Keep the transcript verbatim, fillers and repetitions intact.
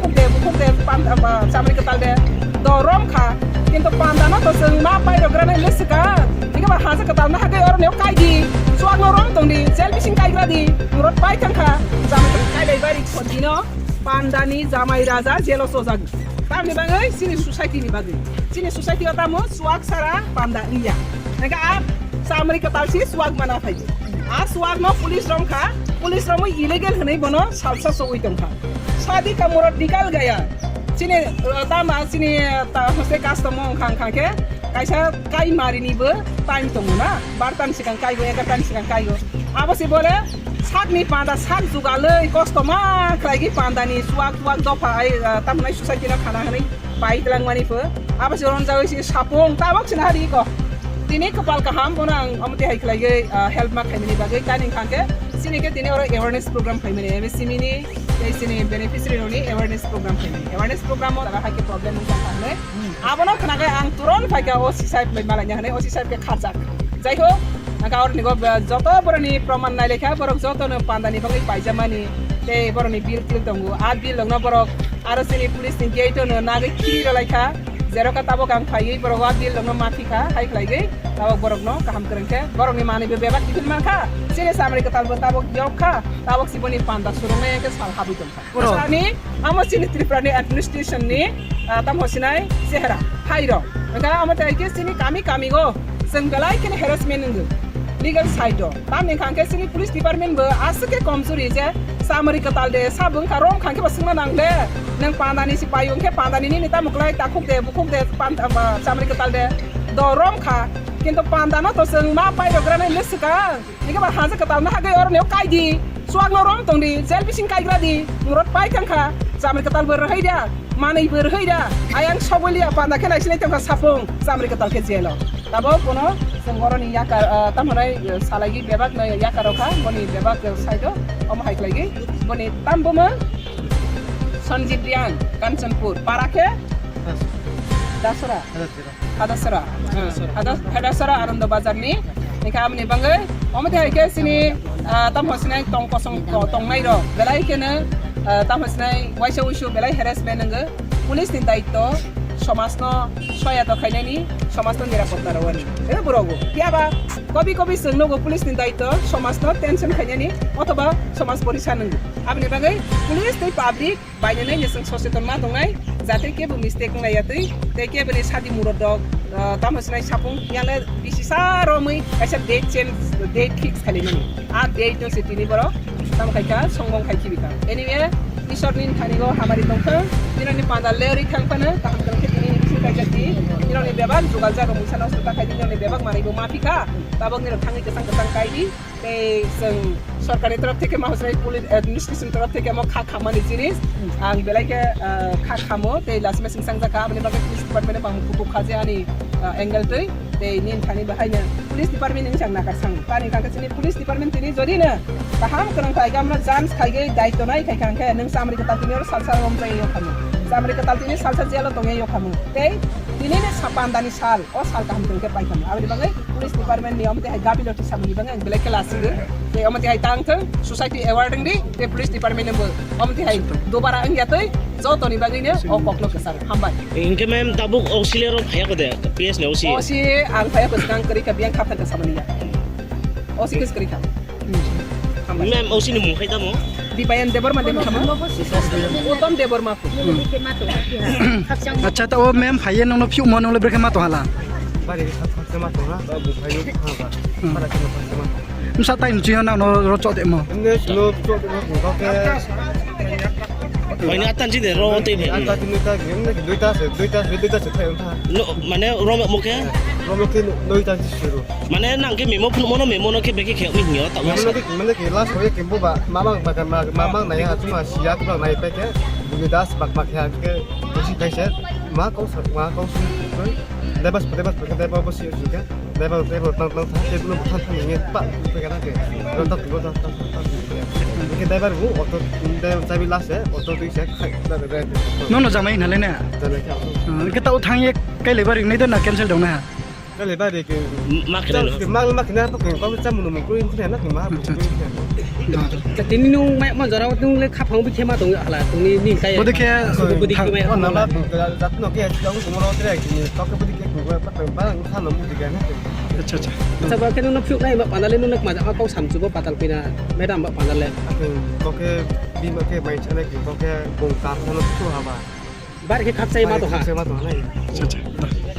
Khuk de, bukhuk de, panda, ba, chamri kwtal de, do rom kha. Kintu panda no to chwng ma pai rok gra nai le swkang. Tike ba haja kwtal na hagwi oro neo kai di. Chuak no rom tong di, jail bising kai gra di. Murot pai thang kha. Chamri kwtal kai dai bari khon di no. Panda ni jamai raja jail o chojak. Tamni bagwi chini society ni bagwi. Chini society o tamo chuak sara panda wngya. Nangkha a chamri kwtal si chuak mana phai. A chuak no police rom kha. Police romwi illegal hwnwi bono salsa sogwi tong kha. Sadi ka murot dikal gaya. Chini, uh, tama chini, uh, ta hose custom wng khang khang khe kaisa kai mari ni bo time tongo na. Bar tan sikang kai go, egar tan sikang kai go. Abo si bole sak ni panda sak jugalei kosto ma khlai gi panda ni chuak chuak dopha ai, uh, tamo nai society no khana hwnwi pai tlang mani pho. Abo si ron jawi si sapung tabok sina hari ko. Tini kwpal kaham bono ang omo tihai khlai gi, uh, help ma khaimani bagwi tani khang khe. Chini khe tini oro awareness program khaimani M S M E ni. Tei chini beneficiary rokni awareness program khaimani. Awareness program o jaga hai khe problem wngkha hinwi. Abono khnakhai ang turon phaikha O C sahib bai malaina hinwi, O C sahib khe khajak. Jai ho, nangkha oroni go, joto boroni proman nailaikha, borok jotono pandani bagwi paijamani. Tei boroni bill til tongo. A bill rokno borok aro chini police ni gate ono nagwi khiri rwlaikha. Jerokha tabok ang phaiwi borok a bill rokno maphikha, hai khlaigwi tabok borokno kaham kwrwng khe. Borokni manwi bo bebak kiphil mankha. Chini chamri kwtal bo tabok yok kha. Tabok si boni panda surungnai khe sal habwi tongkha. Bro. Sani, amo chini Tripura ni administration ni, ah, tamo sinai chehra, hai rok. Engkha amo tai khe chini kami kami go, chwng belai kheno harassment wngwi. Legal side o. Tamni hwnkha khe chini police department bo aswk khe komjuri je chamri kwtal de, sabo wngkha rom hwnkha khe bo swngna nang le. Nwng pandani si paiyung khe pandani nini tamo kwlai takhuk de, bukhuk de, pan-, ah, chamri kwtal de. Do rom kha. Kintu panda no to chwng ma pai rok gra nai le swkang. Eke ba haja kwtal na hagwi oro neo kai di. Chuak no rom tong di. Jail bising kai gra di. Murot pai thang kha. Chamri kwtal bo rwhai da. Manwi bo rwhai da. Ayang soboli ya panda khe nai sinai tong kha sapung. Chamri kwtal khe jail o. Tabo bono chwng oro ni yakar, ah, tamo nai, eh, salai gi bebak no yakar o kha. Boni bebak, eh, side o. Omo hai khlai gi. Boni tam bo ma Sanjib Riang, Kanchanpur. Para khe Dasora. Hadasara. Hadas-, Hadasara Anando Bazar ni. Hingke aboni bagwi, omo tei hai khe chini, ah, tamo sinai tong kosong to-, tongnai rok. Belai kheno, ah, tamo sinai waisa wuisu belai harassment wngwi. Police ni daitto somaj no soya to khainani, somaj no nirapotta rwani. Ere borok bo. Phiya ba, kobi kobi chwng nugo police ni daitto somaj no tension khainani, othoba somaj porisa nwngo. Aboni bagwi police tei public bainani ni chwng soseton ma tongnai, jate kebo mistake wng laiya twi, tei kebo ni sadi murot rok, ah, tamo sinai sapung yale bisi sa romwi kaisa date change, date fix khali mani. A date no se tini borok tamo khai kha, songbong khai khibi kha. Anyway, Isor ni thani go hamari tong thang, nini ni panda leri thang phano, kaham khe tini ni bisi kaisa di, nini ni bebak jugal jago musa no suta khai di, nini ni bebak manai bo ma phi kha, tabok ni rok thangwi kwchang kwchang kai di. Tei chwng sorkarni torof theke ma hosai police administration torof theke mo kha khamani jinis ang belai khe, ah, kha khamo tei last message sangjak kha aboni bagwi police department bang kutuk kha je ani, ah, angle twi tei nini thani bahaino police department ni chang naka sang tani kha chini police department tini jodi no kaham kwrwng khai gamra jams khai gei daitto nai khai kha hwnkhe nwng chamri kwtal tini oro salsa romjai yokhamo chamri kwtal tini salsa jelo tongya yokhamo tei tini ni sa pandani sal. O sal kaham tong khe paitham. Aboni bagwi police department ni omo tei hai gabi loti samani bagwi ang belai khe lasigo. Tei omo tei hai tang thung, society aware wng di, tei police department ni bo omo tei hai dubara wngya tei jotoni bagwi no o kok no kwchang. Hambai. Hingke ma'am tabuk O C le ro phaya ko de, P S ni O C. O C ang phaya ko swkang kwrwi kha biyang kha phai kha samani ya. O C case kwrwi kha. Ma'am, O C ni mung khai tamo? Dipayan Debbarma de mung khai tamo? Uttam Debbarma. Acha, ta o ma'am phaiye nongno phiu mo nonglo brekhe ma to hala. Bari kha khakse ma to ha, ta bu phaiyo kha ba. Hmm. Para khe no khakse ma to. Msa tai nchi na no ro cho de mo. Ne no cho de mo ko ke. Mai ni atan ji de ro te phai. Atan ji ni ta gem ne duita se, duita se, duita se phai untha. No, mane ro mo ke? Ro mo ke no, duita ji suru. Mane nang khe memo phunukmano, memono khe bekhe kheyoknwi hwnyo, tamo Memo sa. Nokhe, mane khe last hoye khe boba mamang baka ma-, mamang nai ha chuma siya khe nai pai khe buni das bak bak khe ha khe busi khai se ma kau sa, ma kau su koi debas debas khe debas bo si su khe debas debas tang tang tang khe buno buthang thang nge pa khe kana khe ro tak ro tak tak tak khe debas bu auto de chabi last se auto twi se khai da de. Nono jamai hinale na? Jale khe auto. Hmm, khe tao thang ye kai lebar ringnai da na cancel dong na? Kale ba de ke. Ma kene no. Ma, ma kene to ke ko cha munu munu ko in kene na ma. Acha, acha. Tini nung mai man jora nung le khapang bikhe ma tong hala tong ni ni kai. Bodi khe Bodi khe mai. Oh, nama jat no ke jang sumoro tre ki to ke bodi ke ko ba ba khano bodi ke na. Acha acha. Acha ba khe nung phuk nai ba panale nung ma ja kau samchu ba patal pina madam ba panale. Oke, bima ke mai chana ki, oke, kung kar no tu haba. Bar khe khap chai ma to ha. Chai ma to ha nai. Acha acha.